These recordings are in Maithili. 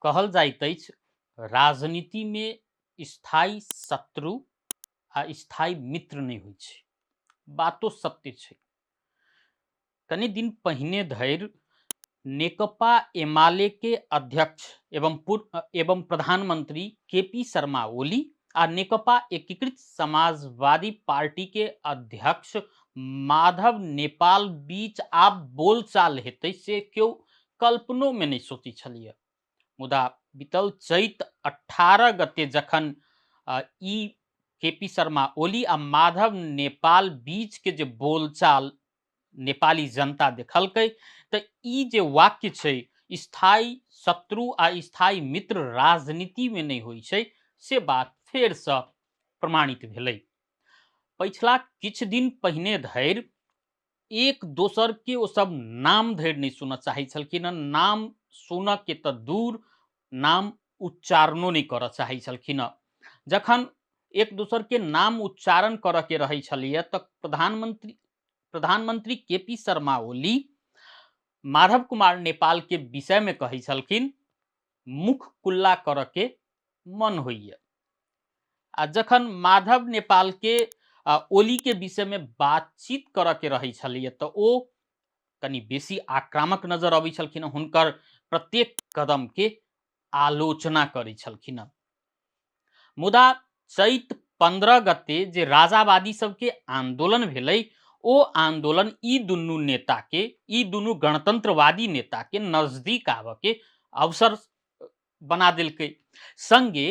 कहल जाइत अछि राजनीतिमे स्थायी शत्रु आ स्थायी मित्र नहि होइ छै। बातो सत्य छै। कनि दिन पहिने धरि नेकपा एमाले के अध्यक्ष एवं पूर्व एवं प्रधानमंत्री के पी शर्मा ओली आ नेकपा एकीकृत समाजवादी पार्टी के अध्यक्ष माधव नेपाल बीच आब बोलचाल हेतै से केओ कल्पनो में नहीं सोची छलिए। मुदा बीतल चैत 18 गते जखन ई के पी शर्मा ओली आ माधव नेपाल बीच के जे बोलचाल नेपाली जनता देखलकै तऽ ई जे वाक्य छै स्थायी शत्रु आ स्थायी मित्र राजनीति में नहीं होइ छै से बात फेरसँ प्रमाणित भेलै। पछिला किछु दिन पहिने धरि एक दोसर के ओ सब नाम धरि नहि सुनऽ चाहै छलखिन हँ, नाम सुनऽ के तऽ दूर नाम उच्चारणो नहि करऽ चाहै छलखिन हँ। जखन एक दोसर के नाम उच्चारण करऽ के रहै छलैया तऽ प्रधानमंत्री प्रधानमंत्री के पी शर्मा ओली माधव कुमार नेपाल के विषय में कहै छलखिन मुख कुल्ला करऽ के मन होइए। आ जखन माधव नेपाल के ओली के विषय में बातचीत करऽ के रहै छलैया तऽ ओ कनि बेसी आक्रामक नजर अबै छलखिन, हुनकर प्रत्येक कदम के आलोचना करै छलखिन। मुदा चैत 15 गते जे राजावादी सबके आंदोलन भेलै ओ आंदोलन ई दुनू नेता के, ई दुनू गणतंत्रवादी नेता के नजदीक आबऽ के अवसर बना देलकै। संगे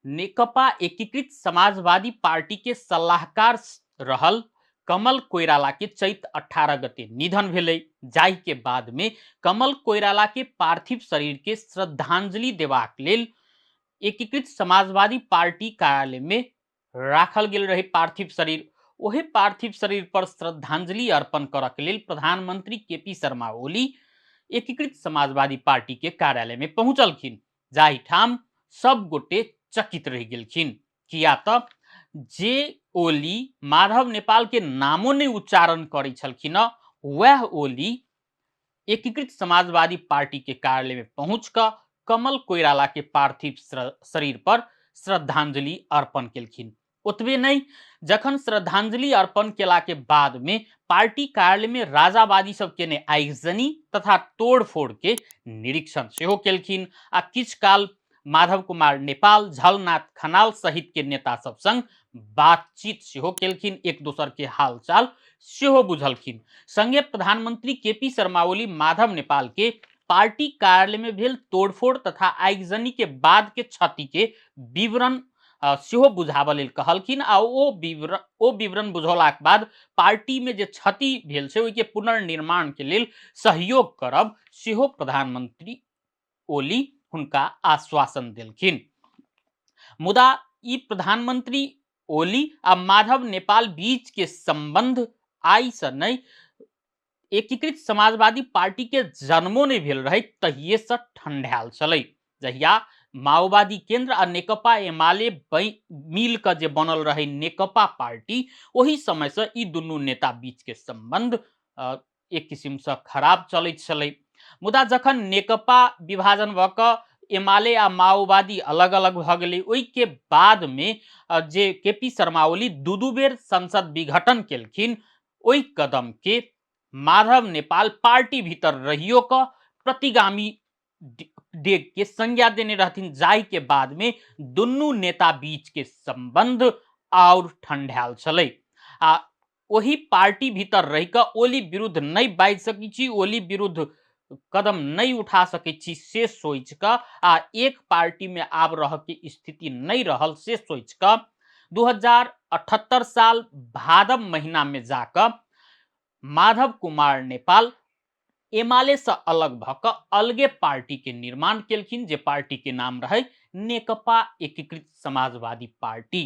नेकपा एकीकृत समाजवादी पार्टी के सलाहकार रहल कमल कोइराला के चैत 18 गते निधन भेलै, जाहि के बाद में कमल कोइराला के पार्थिव शरीर के श्रद्धांजलि देबाक लेल एकीकृत समाजवादी पार्टी कार्यालय में राखल गेल रहे पार्थिव शरीर। ओहि पार्थिव शरीर पर श्रद्धांजलि अर्पण करऽ के लेल प्रधानमंत्री के पी शर्मा ओली एकीकृत समाजवादी पार्टी के कार्यालय में पहुंचलखिन, जाहिठाम सब गोटे चकित रहि गेलखिन। किया तऽ जे ओली माधव नेपाल के नामो नहि उच्चारण करै छलखिन वएह ओली एकीकृत समाजवादी पार्टी के कार्यालय में पहुंच कऽ कमल कोइराला के पार्थिव शरीर पर श्रद्धांजलि अर्पण केलखिन। ओतबे नहीं, जखन श्रद्धांजलि अर्पण केला के बाद में पार्टी कार्यालय में राजावादी सब केने आगजनी तथा तोड़फोड़ के निरीक्षण सेहो केलखिन आ किछु काल माधव कुमार नेपाल, झलनाथ खनाल सहित के नेता सब संग बातचीत सेहो केलखिन, एक दोसर के हालचाल सेहो बुझलखिन। संगे प्रधानमंत्री के पी शर्मा ओली माधव नेपाल के पार्टी कार्यालय में भेल तोड़फोड़ तथा आगजनी के बाद के क्षति के विवरण सेहो बुझाबऽ लेल कहलखिन आ ओ विवरण बुझौलाक बाद पार्टी में जे क्षति भेल छै ओहिके पुनर्निर्माण के लेल सहयोग करब सेहो प्रधानमंत्री ओली हुनका आश्वासन देलखिन। मुदा ई प्रधानमंत्री ओली आ माधव नेपाल बीच के संबंध आइ से नहि, एकीकृत समाजवादी पार्टी के जन्मो नहि भेल रहे तहिए से ठंडायल छलै। जहिया माओवादी केंद्र आ नेकपा एमाले मिल के जे बनल रहे नेकपा पार्टी, ओहि समय से ई दुनू नेता बीच के संबंध एक किसिम से खराब चलैत छलै। मुदा जखन नेकपा विभाजन भऽ कऽ एमाले आ माओवादी अलग अलग भऽ गेलै, ओहिके बादमे जे के पी शर्मा ओली दू दू बेर संसद विघटन केलखिन, ओहि कदम के माधव नेपाल पार्टी भीतर रहियो कऽ प्रतिगामी डेग के संज्ञा देने रहथिन, जाहि के बाद में दुनू नेता बीच के संबंध और ठंडायल छलै। आ ओहि पार्टी भीतर रहि कऽ ओली विरुद्ध नहि बाजि सकै छी, ओली विरुद्ध कदम नहि उठा सकै छी से सोचि कऽ, आ एक पार्टी में आब रह के स्थिति नहि रहल से सोचि कऽ 2078 साल भादव महीना में जाकऽ माधव कुमार नेपाल एमाले से अलग भऽ कऽ अलगे पार्टी के निर्माण केलखिन, जे पार्टी के नाम रहै नेकपा एकीकृत समाजवादी पार्टी।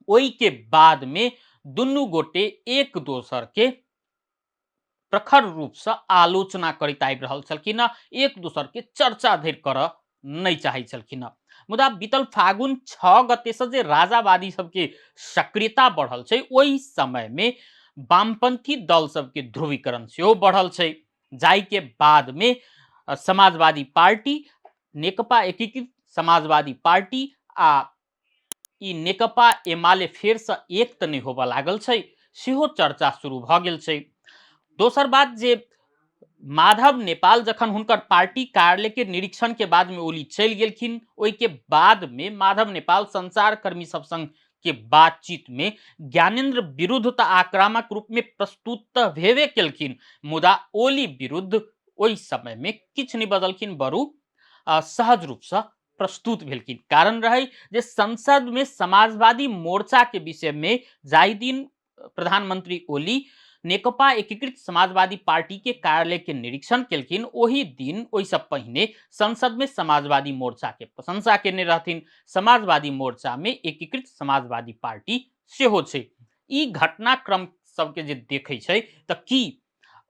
ओहि के बाद में दुनू गोटे एक दोसर के प्रखर रूप से आलोचना करैत आबि रहल छलखिन, एक दोसर के चर्चा धरि करऽ नहि चाहै छलखिन। मुदा बीतल फागुन 6 गते से जे राजावादी सबके सक्रियता बढ़ल छै, ओहि समय में वामपंथी दल सबके ध्रुवीकरण सेहो बढ़ल छै, जाहि के बाद में समाजवादी पार्टी नेकपा एकीकृत समाजवादी पार्टी आ ई नेकपा एमाले फेरसँ एक तऽ नहि होबऽ लागल छै, सेहो चर्चा शुरू भऽ गेल छै। दोसर बात जे माधव नेपाल जखन हुनकर पार्टी कार्यालय के निरीक्षण के बाद में ओली चलि गेलखिन, ओहिके बाद में माधव नेपाल संचारकर्मी सब संग के बातचीत में ज्ञानेंद्र विरुद्ध तऽ आक्रामक रूप में प्रस्तुत तऽ भेबे केलखिन, मुदा ओली विरुद्ध ओहि समय में किछु नहि बदलखिन, बरु सहज रूपसँ प्रस्तुत भेलखिन। कारण रहै जे संसद में समाजवादी मोर्चा के विषय में जाहि दिन प्रधानमंत्री ओली नेकपा एकीकृत समाजवादी पार्टी के कार्यालय के निरीक्षण केलखिन, ओहि दिन ओहिसँ पहिने संसद में समाजवादी मोर्चा के प्रशंसा केने रहथिन। समाजवादी मोर्चा में एकीकृत समाजवादी पार्टी सेहो छै। ई घटनाक्रम सबके जे देखै छै तऽ की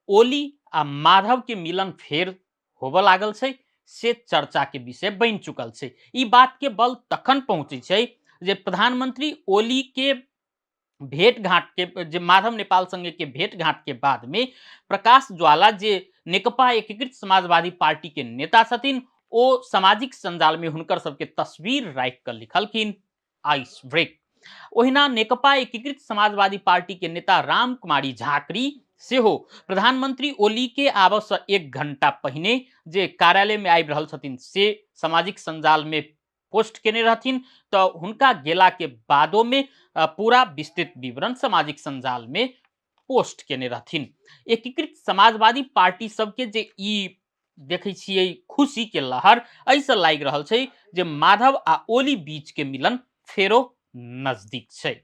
ओली आ माधव के मिलन फेर होबऽ लागल छै, से चर्चा के विषय बनि चुकल छै। ई बात के बल तखन पहुंचै छै जे प्रधानमंत्री ओली के भेंट घाट के, जे माधव नेपाल संगे के भेंट घाट के बाद में प्रकाश ज्वाला जे नेकपा एकीकृत समाजवादी पार्टी के नेता छथिन, ओ सामाजिक सञ्जाल में हुनकर सबके तस्वीर राखि कऽ लिखलखिन आइस ब्रेक। ओहिना नेकपा एकीकृत समाजवादी पार्टी के नेता राम कुमारी झाकरी सेहो प्रधानमंत्री ओली के आबऽ से 1 घंटा पहिने जे कार्यालय में आबि रहल छथिन से सामाजिक सञ्जाल में पोस्ट केने रहथिन, तऽ हुनका गेला के बादो में पूरा विस्तृत विवरण सामाजिक सञ्जाल में पोस्ट केने रहथिन। एकीकृत समाजवादी पार्टी सबके जे ई देखै छियै खुशी के लहर, एहिसँ लागि रहल छै जे माधव आ ओली बीच के मिलन फेरो नजदीक छै।